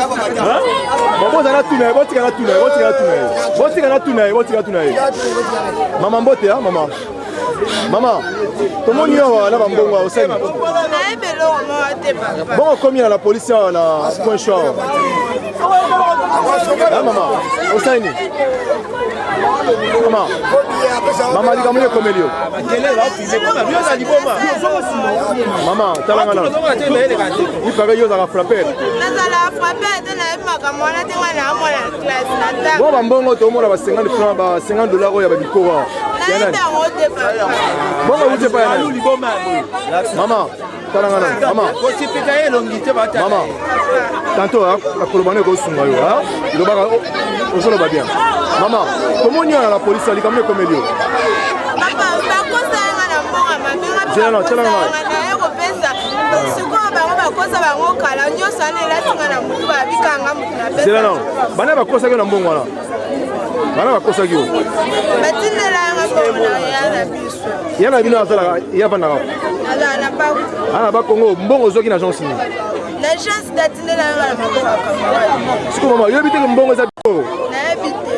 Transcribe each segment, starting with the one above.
Bon, bozala tuna ye, botika na tuna ye, botika na tuna ye, botika na tuna ye, botika na tuna ye. Mama mbote, ah, mama. Mama, tomoni awa na bambongo awa osali. Nayebi eloko moko te papa. Bongo okomi na la police awa na point chaud awa. Ah, mama, osali nini? Mama, mama likambo nini ekomeli yo? Mama, tala nga nano. Il paraît yo ozalaka frappeur. Nazalaka frappeur te, nayebi makambo wana te, nga na mwana classe na tanga. Bon, bambongo tomona ba 50 francs, ba 50 dollars oyo ya ba bikoro awa. Nayebi yango te papa. Bongo euti epai ya nani? Mama, tala nga nano. Mama. Kosipika ye elongi te batala. Mama, tantôt akoloba nde ekosunga yo. Lobaka ozoloba bien. Mama, tomoni yo na la police likambo ekomeli yo. Papa, bakosa nga na mbongo mabe nga Zela na, tala nga. naye kopesa sikoyo bango bakosa bango kala nyonso wana elati nga na motu babikanga motu na pesa. Zela nano. Bana bakosaki yo na mbongo wana. Bana bakosaki yo. Batindela nga mbongo na ya na biso. Ya na bino azalaka ye avandaka. Azala na bako. Ana ba Congo mbongo ozwaki na agence nini? Na agence datindela nga na maboko ya camarade. Sikoyo mama oyebi te ke mbongo eza bikoro? Nayebi te.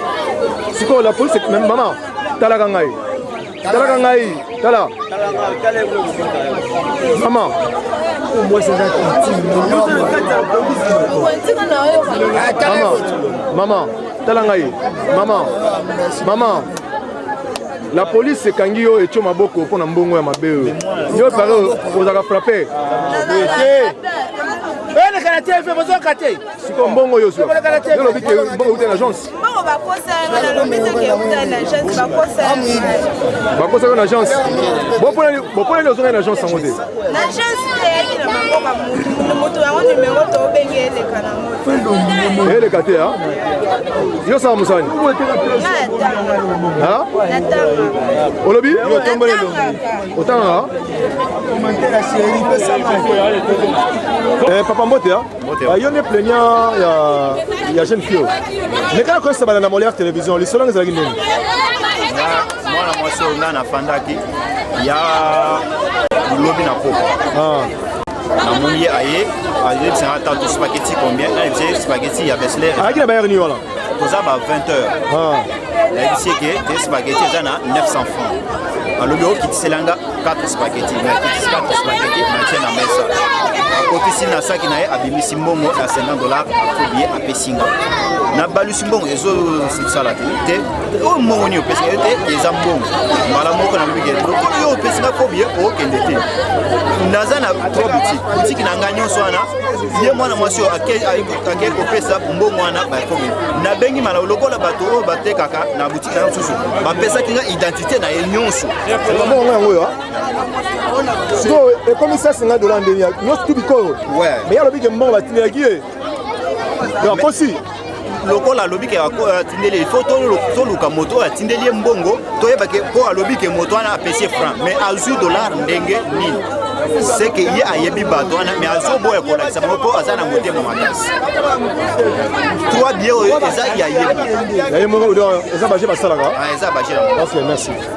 Sikoyo la police mama talaka ngai. Talaka ngai tala. Mama. Mama, mama, tala ngai. Mama, mama. La police ekangi yo etio maboko mpo na mbongo ya mabe oyo. Yo pare ozalaka frappe. Eleka na TV bozoka te. Sikoyo mbongo oyo ozwa. Yo olobi ke mbongo euta na agence. Mbongo bakosa nga nalobi te ke euta na agence, bakosa nga. Bakosa yo na agence. Bopona nini ozongai na agence yango te? Na agence te, eyaki na maboko ya mutu, mutu yango numero tobenge eleka na ngo. Eleka te ah. Yo osala mosala nini? Nga natanga. Ah? Natanga. Olobi? Natangaka. Otangaka? Eh, papa mbote ah. Ah, yo nde plaignant ya, ya jeune fille oyo. Meka koyebisa bana na Molière Télévision lisolo yango ezalaki ndenge. Mwana mwasi oyo ngai nafandaki ya lobi na poko. Ah. Namoni ye aye ayebisa nga tatu spaghetti combien, nayebisa ye spaghetti ya Besler. Ayaki na bayere nini wana? Toza ba 20 heures. Ah. Nayebisi ye ke te spaghetti eza na 900 francs. Alobi okitisela nga 4 spaghetti, nakitisi 4 spaghetti natie na mesa. Akotisi na saki na ye, abimisi mbongo ya 50 dollars, afobi ye apesi nga. Nabalusi mbongo ezosala te te oyo mbongo nini opesi nga te, eza mbongo mbala moko. Nalobi ke lokolo yo opesi nga fobi ye okende te, naza na trois boutique, boutique na ngai nyonso wana. Ye mwana mwasi oyo ake kopesa mbongo wana bakomi nabengi mala lokola bato oyo batekaka na boutique na mosusu bapesaki nga identité na ye nyonso. Mbongo yango oyo sikoyo ekomi 150 dollars ndenge nyonso tu bikoro. Ouais. Mais ye alobi ke mbongo batindelaki ye, donc akosi. Lokola alobi ke atindeli, il faut toluka moto oyo atindeli ye mbongo, toyeba ke mpo alobi ke moto wana apesi ye franc mais azwi dollar ndenge nini. C'est que ye ayebi bato wana mais azoboya kolakisa bango mpo aza na motema makasi. Trois billets oyo eza ya ye. Ya ye moko, donc eza baje basalaka. Ah, eza baje na Ok, merci.